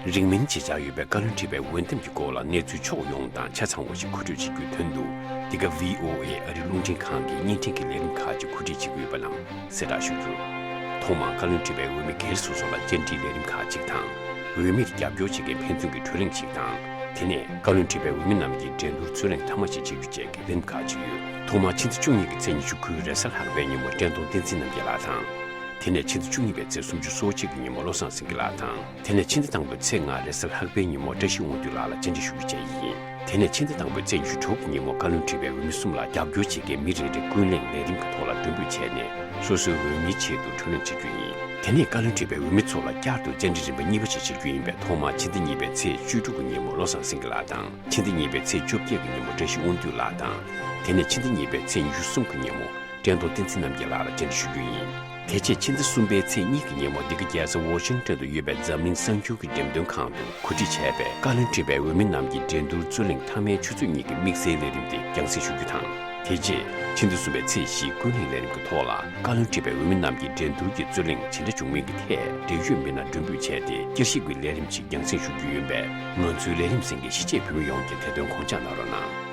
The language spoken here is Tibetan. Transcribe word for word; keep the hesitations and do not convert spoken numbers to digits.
རིང་མིན་ཇེ་ཆག་ཡོད་པའི་བཀའ་བློན་ཁྲི་པའི་འོས་འདེམས་ཀྱི་སྐོར་ལ་གནས་ཚུལ་ཕྱོགས་ཡོངས་དང་ཆ་ཚང་བ་ཞིག་མཁོ་སྤྲོད་བྱེད་རྒྱུའི་དོན་དུ། འདི་ག་ཝི་ཨོ་ཨེ་ཨ་རི་རླུང་འཕྲིན་ཁང་གིས་བརྙན་འཕྲིན་གྱི་ལས་རིམ་ཁག་ཅིག་གོ་སྒྲིག་བྱེད་ཀྱི་ཡོད་པ་རྣམས་གསལ་བསྒྲགས་ཞུ་རྒྱུ། ཐོག་མར་བཀའ་བློན་ཁྲི་པའི་འོས་མི་སྒེར་སོ་སོ་ལ་བཅར་འདྲིའི་ལས་རིམ་ཁག་ཅིག་དང་། འོས་མིར་རྒྱབ་སྐྱོར་བྱེད་མཁན་ཕན་ཚུན་གྱི་གྲོས་གླེང་ཞིག་དང་། དེ་ནས་བཀའ་བློན་ཁྲི་པའི་འོས་མི་རྣམས་ཀྱིས་འགྲན་བསྡུར་རྩོད་གླེང་མཐའ་མ་ཞིག་བྱེད་རྒྱུ་བཅས་ཀྱི་ལས་རིམ་ཁག་ཅིག་ཡོད། ཐོག་མར་ཕྱི་ཟླ་བཅུ་གཉིས་ཀྱི་ཚེས་ཉི་ཤུ་དགུའི་རེས་གཟའ་ལྷག་པའི་ཉིན་མོ་བཀྲས་མཐོང་བསྟན་འཛིན་རྣམ་རྒྱལ་ལགས་དང་། དེ་ནས་ཕྱི་ཟླ་བཅུ་གཉིས་པའི་ཚེས་སུམ་ཅུ་སོ་གཅིག་གི་ཉིན་མོ་བློ་བཟང་སེང་གེ་ལགས་དང་། དེ་ནས་ཕྱི་ཟླ་དང་པོའི་ཚེས་ལྔ་རེས་གཟའ་ལྷག་པའི་ཉིན་མོ་བཀྲ་ཤིས་དབང་འདུས་ལགས་ལ་བཅར་འདྲི་ཞུ་རྒྱུ་བཅས་ཡིན། དེ་ནས་ཕྱི་ཟླ་དང་པོའི་ཚེས་ཉི་ཤུ་དྲུག་གི་ཉིན་མོ་བཀའ་བློན་ཁྲི་པའི་འོས་མི་གསུམ་ལ་རྒྱབ་སྐྱོར་བྱེད་མཁན་མི་རེ་རེ་ཀུན་གླེང་ལས་རིམ་གྱི་ཐོག་ལ་མགྲོན་འབོད་བྱས་ནས། སོ་སོའི་འོས་མིའི་ཆེད་དུ་གྲོས་གླེང་བྱེད་རྒྱུ་ཡིན། དེ་ནས་བཀའ་བློན་ཁྲི་པའི་འོས་མི་ཚོ་ལ་བསྐྱར་དུ་བཅར་འདྲི་རིམ་པ་གཉིས་པ་ཞིག་བྱེད་རྒྱུ་ཡིན་པས། ཐོག་མར་ཕྱི་ཟླ་གཉིས་པའི་ཚེས་བཅུ་དྲུག་གི་ཉིན་མོ་བློ་བཟང་སེང་གེ་ལགས་དང་། ཕྱི་ཟླ་གཉིས་པའི་ཚེས་བཅོ་བརྒྱད་ཀྱི་ཉིན་མོ་བཀྲ་ཤིས་དབང་འདུས་ལགས་དང་། དེ་ནས་ཕྱི་ཟླ་གཉིས་པའི་ཚེས་ཉི་ཤུ་གསུམ་གྱི་ཉིན་མོ་བཀྲས་མཐོང་བསྟན་འཛིན་རྣམ་རྒྱལ་ལགས་ལ་བཅར་འདྲི་ཞུ་རྒྱུ་ཡིན། དེ་རྗེས་ཕྱི་ཟླ་གསུམ་པའི་ཚེས་གཉིས་ཀྱི་ཉིན་མོ་འདི་ག་རྒྱལ་ས་ཝ་ཤིང་ཊོན་དུ་ཡོད་པའི་འཛམ་གླིང་གསར་འགྱུར་གྱི་འགྲེམས་སྟོན་ཁང་དུ་གོ་སྒྲིག་བྱས་པའི་བཀའ་བློན་ཁྲི་པའི་འོས་མི་རྣམས་ཀྱི་འགྲན་བསྡུར་རྩོད་གླེང་མཐའ་མའི་ཆུ་ཚོད་གཉིས་ཀྱི་དམིགས་བསལ་ལས་རིམ་དེ་རྒྱང་སྲིང་ཞུ་རྒྱུ་དང་། དེ་རྗེས་ཕྱི་ཟླ་གསུམ་པའི་ཚེས་བཞིའི་ཀུན་གླེང་ལས་རིམ་གྱི་ཐོག་ལ་བཀའ་བློན་ཁྲི་པའི་འོས་མི་རྣམས་ཀྱི་འགྲན་བསྡུར་གྱི་རྩོད་གླེང་ཇི་འདྲ་བྱུང་མིན་གྱི་ཐད་འབྲེལ་ཡོད་མི་སྣ་མགྲོན་འབོད་བྱས་ཏེ་བསྐྱར་ཞིབ་ཀྱི་ལས་རིམ་ཞིག་རྒྱང་སྲིང་ཞུ་རྒྱུ་ཡིན་པས། ང་ཚོའི་ལས་རིམ་གསན་མཁན་གཞིས་བྱེས་བོད་མི་ཡོངས་ཀྱིས་དེ་དོན་དགོངས་འཇགས་གནང་རོགས་གནང་།